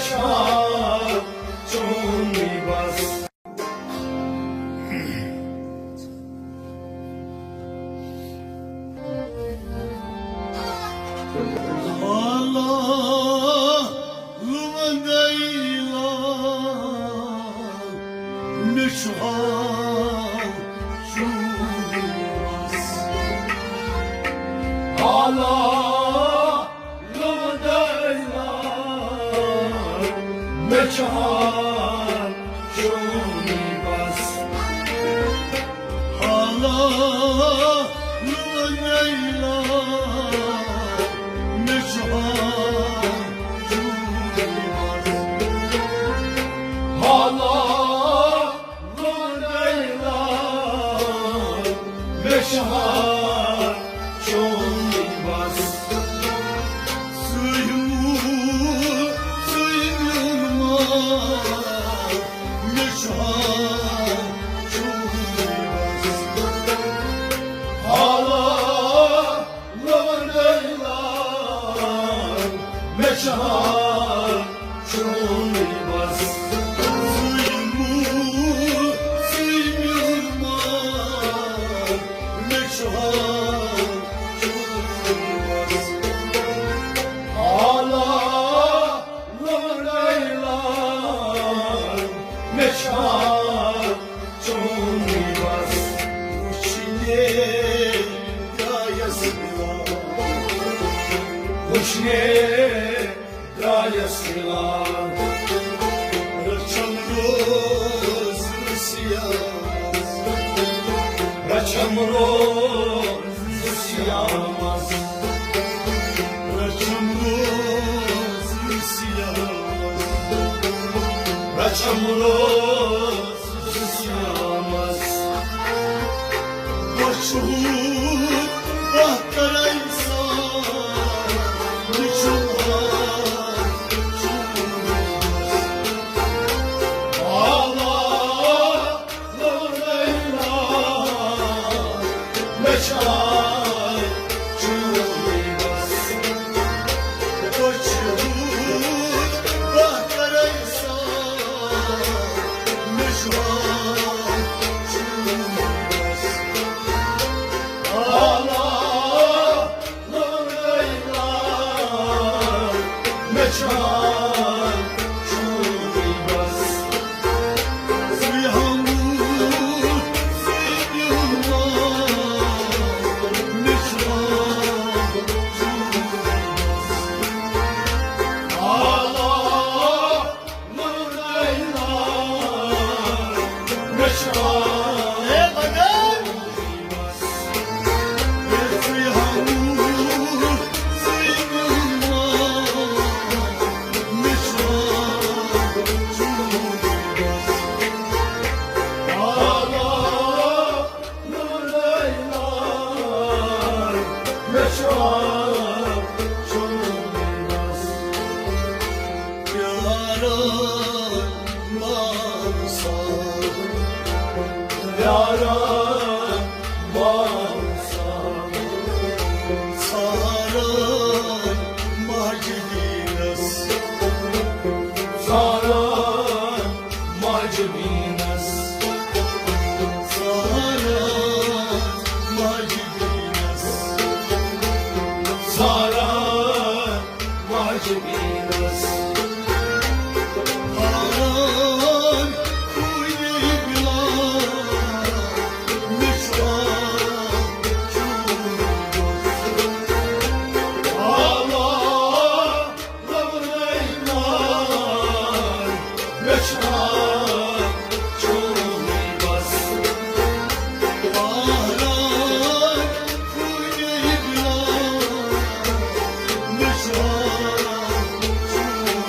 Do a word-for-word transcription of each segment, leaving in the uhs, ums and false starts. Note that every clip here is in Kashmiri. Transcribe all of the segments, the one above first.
چھا چونُے بس۔ حالا لوندیلا مےٚ چھُ حال چونُے بس۔ حالا لوندیلا مےٚ چھُ حال چونُے بس۔ حالا لوندیلا مےٚ چھُ حال چونُے بس۔ حالا لوندیلا مےٚ چھُ حال چونُے بس۔ سُے موٗل، سُے میون مال، مےٚ چھُ حال چونُے بس۔ حالا لوندیلا مےٚ چھُ حال چونُے بس۔ سُے موٗل، سُے میون مال، مےٚ چھُ حال چونُے بس۔ حالا لوندیلا مےٚ چھُ حال چونُے بس۔ وٕچھنے درٛایس بِلال، وٕچھنے درٛایس بِلال۔ رچھم روز سیاہ، رچھم روز سیاہ مس۔ رچھم روز سیاہ مس، رچھم روز سیاہ مس۔ بۄچھِ ہُنٛد بہہ کرے سان، مےٚ چھُ حال چونُے بس۔ حالا لوندیلا مےٚ چھُ حال چونُے بس۔ بۄچھِ ہُنٛد بہہ کرے سان، مےٚ چھُ حال چونُے بس۔ حالا لوندیلا مےٚ چھُ حال چونُے بس۔ سُے ہا موٗل، سُے میون مال، مےٚ چھُ حال چونُے بس۔ حالا لوندیلا مےٚ چھُ حال پیاران مانسا، پیاران مانسا، ژھاران ماجہِ بیٖنس، ژھاران ماجہِ بیٖنس، ژھاران ماجہِ بیٖنس، ژھاران ماجہِ بیٖنس۔ حالان خوٗنی بِلال، مےٚ چھُ آب چون بس۔ حالان لوٚبرٲے نار، مےٚ چھُ آب چونُے بس۔ حالان خوٗنی بِلال، مےٚ چھُ آب چون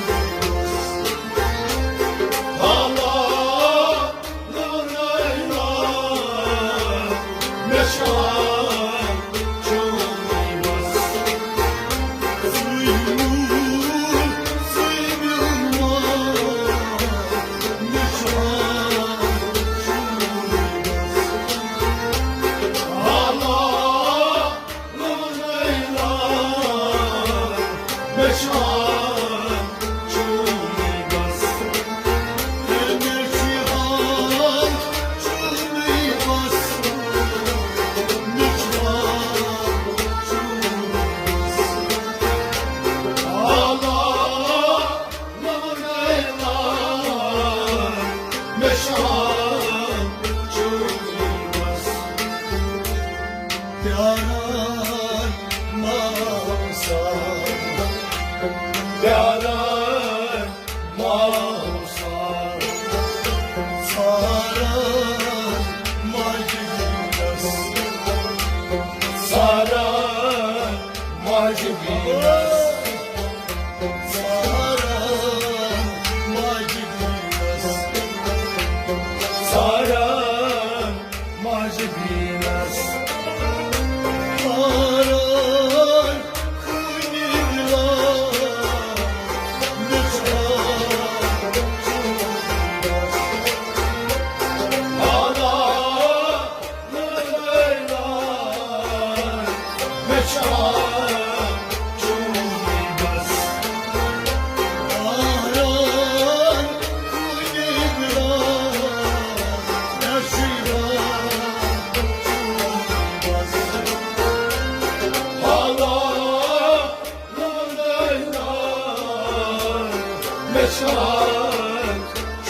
مےٚ چھا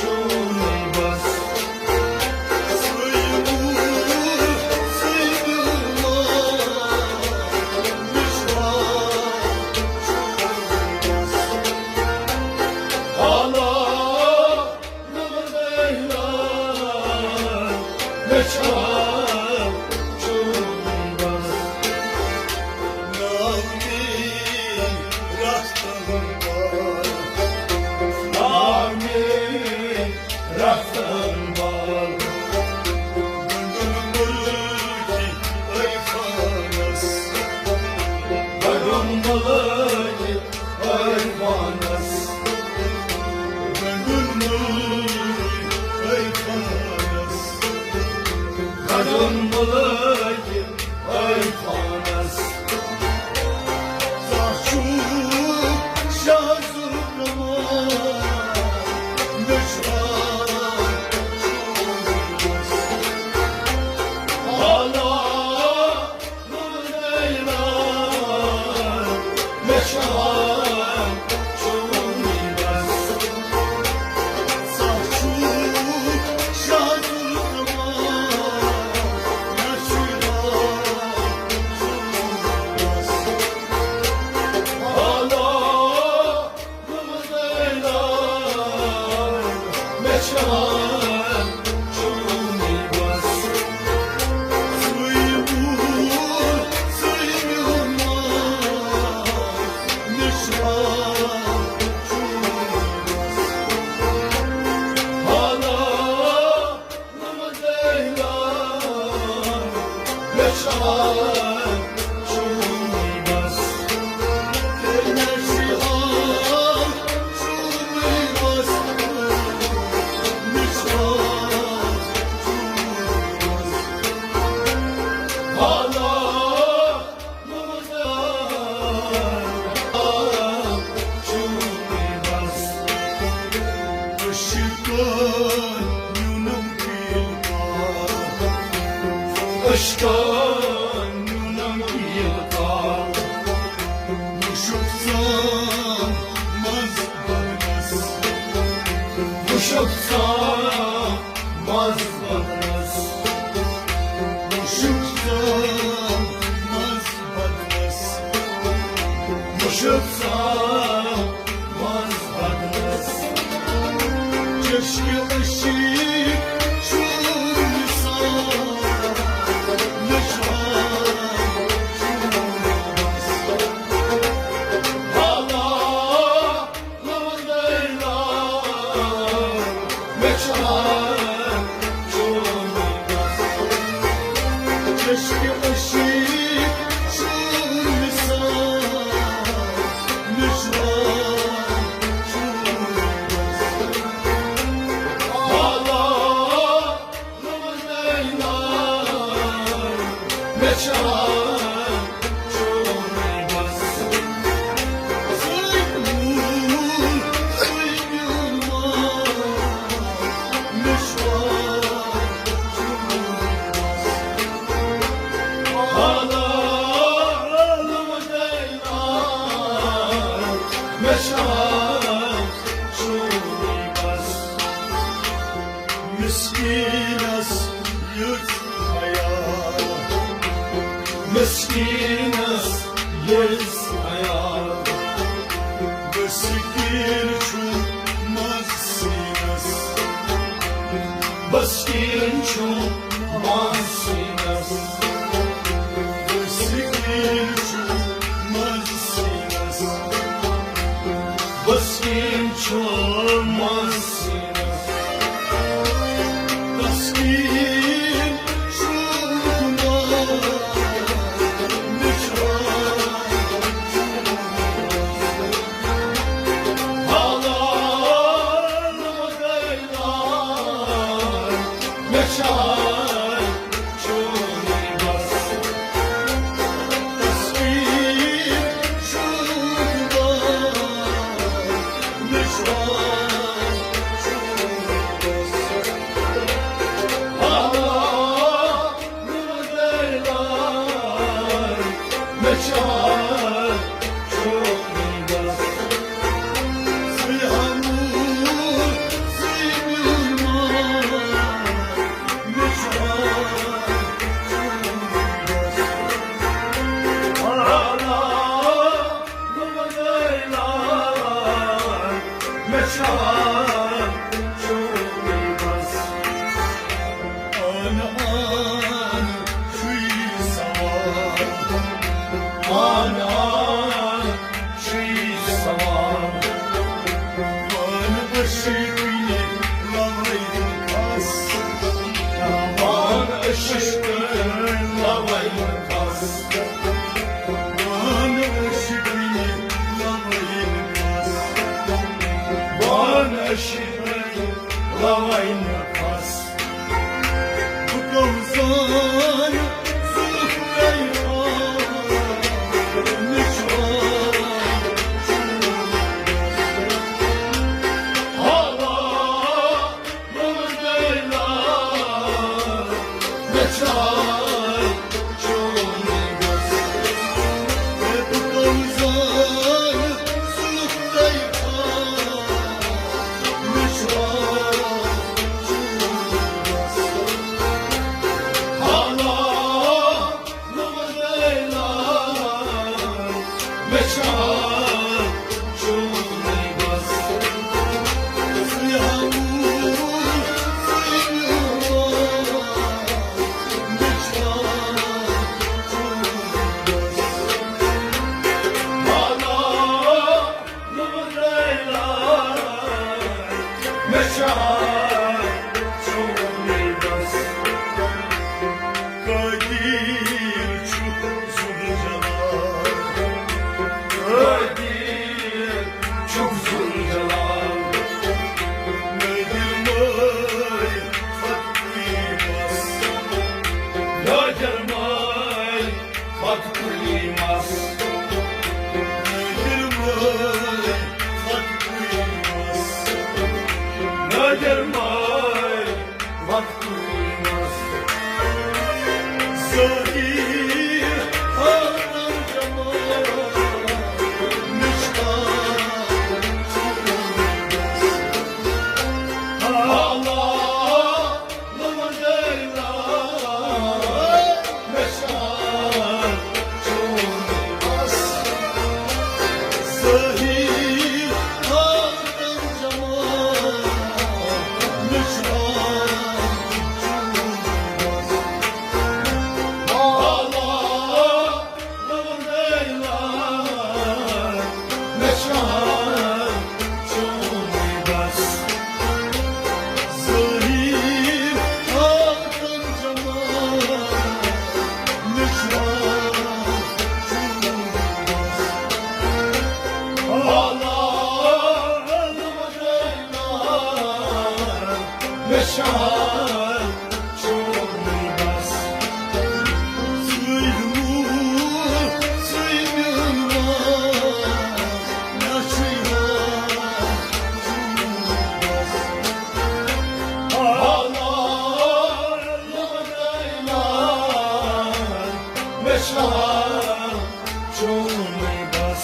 چونُے بس۔ سُے موٗل، سُے میون مول، مےٚ چھا چونُے بس۔ حالا، نہ بدلنا، مےٚ چھا چونُے بس۔ ناوِ رفتن بال، ناوِ رفتن بال۔ گنڈن ملکی عرفانس، گنڈن ملکی عرفانس، گنڈن ملکی عرفانس، گنڈن ملکی عرفانس۔ زانٛہہ چھُ شاہ ذوالکمال، مےٚ چھُ حالا، مےٚ چھُ حالا، چونُے بس۔ زانٛہہ چھُ شاہ ذوالکمال، مےٚ چھُ حالا، مےٚ چھا چونُے بس۔ سُے موٗل، سُے میون مول، مےٚ چھا چونُے بس۔ حالا، عشقن نیونم پیل پار، عشقن نیونم پیل پار۔ وُچھُکھ ژٕ منٛز بدنس، وُچھُکھ ژٕ منٛز بدنس، وُچھُکھ ژٕ منٛز بدنس، وُچھُکھ ژٕ منٛز بدنس۔ چشمِ عشق چھُ نثار، نثار چھُ بس۔ حالا، مےٚ چھُ حالا، چونُے بس۔ چشمِ عشق چھُ نثار، نثار چھُ بس۔ حالا، مےٚ چھا چونُے بس۔ سُے موٗل، سُے میون مول، مےٚ چھا چونُے بس۔ حالا، مےٚ چھا چونُے بس۔ مسکینس یژھ خیال، مسکینس یژھ خیال۔ مسکین چھُ منٛز سینس، مسکین چھُ منٛز سینس۔ مسکین چھُ منٛز سینس، مسکین چھُ منٛز سینس۔ تسکین چھُ گُناہ، مےٚ چھُ حالا، مےٚ چھُ چونُے بس۔ تسکین چھُ گُناہ، مےٚ چھُ چونُے بس۔ حالا، مےٚ چھُ چونُے بس۔ سُے ہم مےٚ چھُ ہاوان چونُے بس۔ اَن، اَن، چھُے سوال۔ اَن، اَن، چھُے سوال۔ وَن عشقٕے لَوَے کھَس۔ وَن عشقٕے لَوَے کھَس۔ وَن عشقٕے لَوَے کھَس۔ وَن عشقٕے لَوَے کھَس۔ بہٕ کَم زانہٕ زُلفہٕ کَے آ، مےٚ چھُ آ، حالا، مگر لیلا، مےٚ چھُ آ، چونُے بس۔ ہے، بہٕ کَم زانہٕ زُلفہٕ کَے آ، مےٚ چھُ آ، چونُے بس۔ حالا، مگر لیلا، مےٚ چھُ آ، چونُے بس۔ سُے ہاوُن، سُے میوان، مےٚ چھُ آ، چونُے بس۔ حالا، مگر لیلا، مےٚ چھُ آ، چونُے بس۔ قٲدِر چھُ ذوالجلال۔ قٲدِر چھُ ذوالجلال۔ نٲدِر مٲے فتح کُلی مَس۔ نٲدِر مٲے فتح کُلی مَس۔ نٲدِر مٲے فتح کُلی مَس۔ نٲدِر مٲے فتح کُلی مَس۔ ظٲہِر حالَن جمال نِشان۔ حالا، مےٚ چھُ آ، چونُے بس۔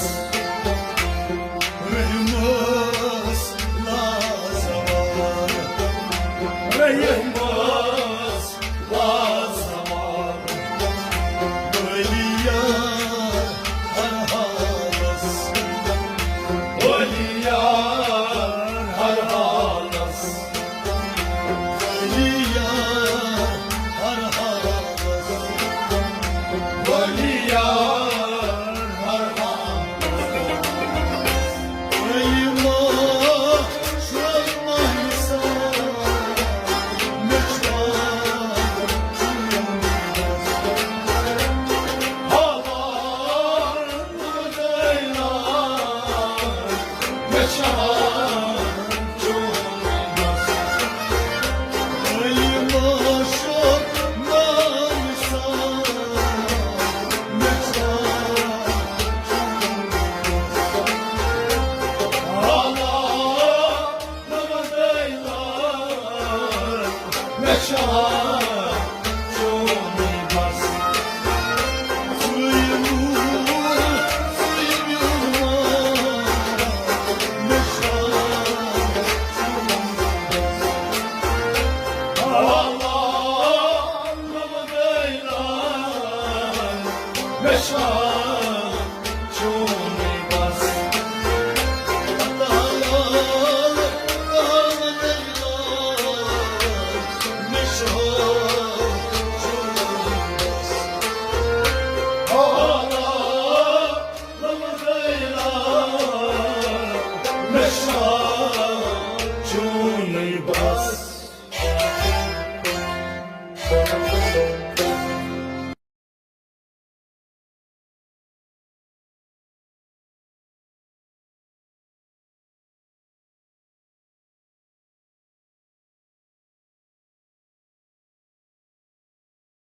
رحمس لازوال۔ رحمس لازوال۔ ولیا ہر حالس۔ ولیا ہر حالس۔ ولیا ہر حالس۔ ولیا ہر حالس۔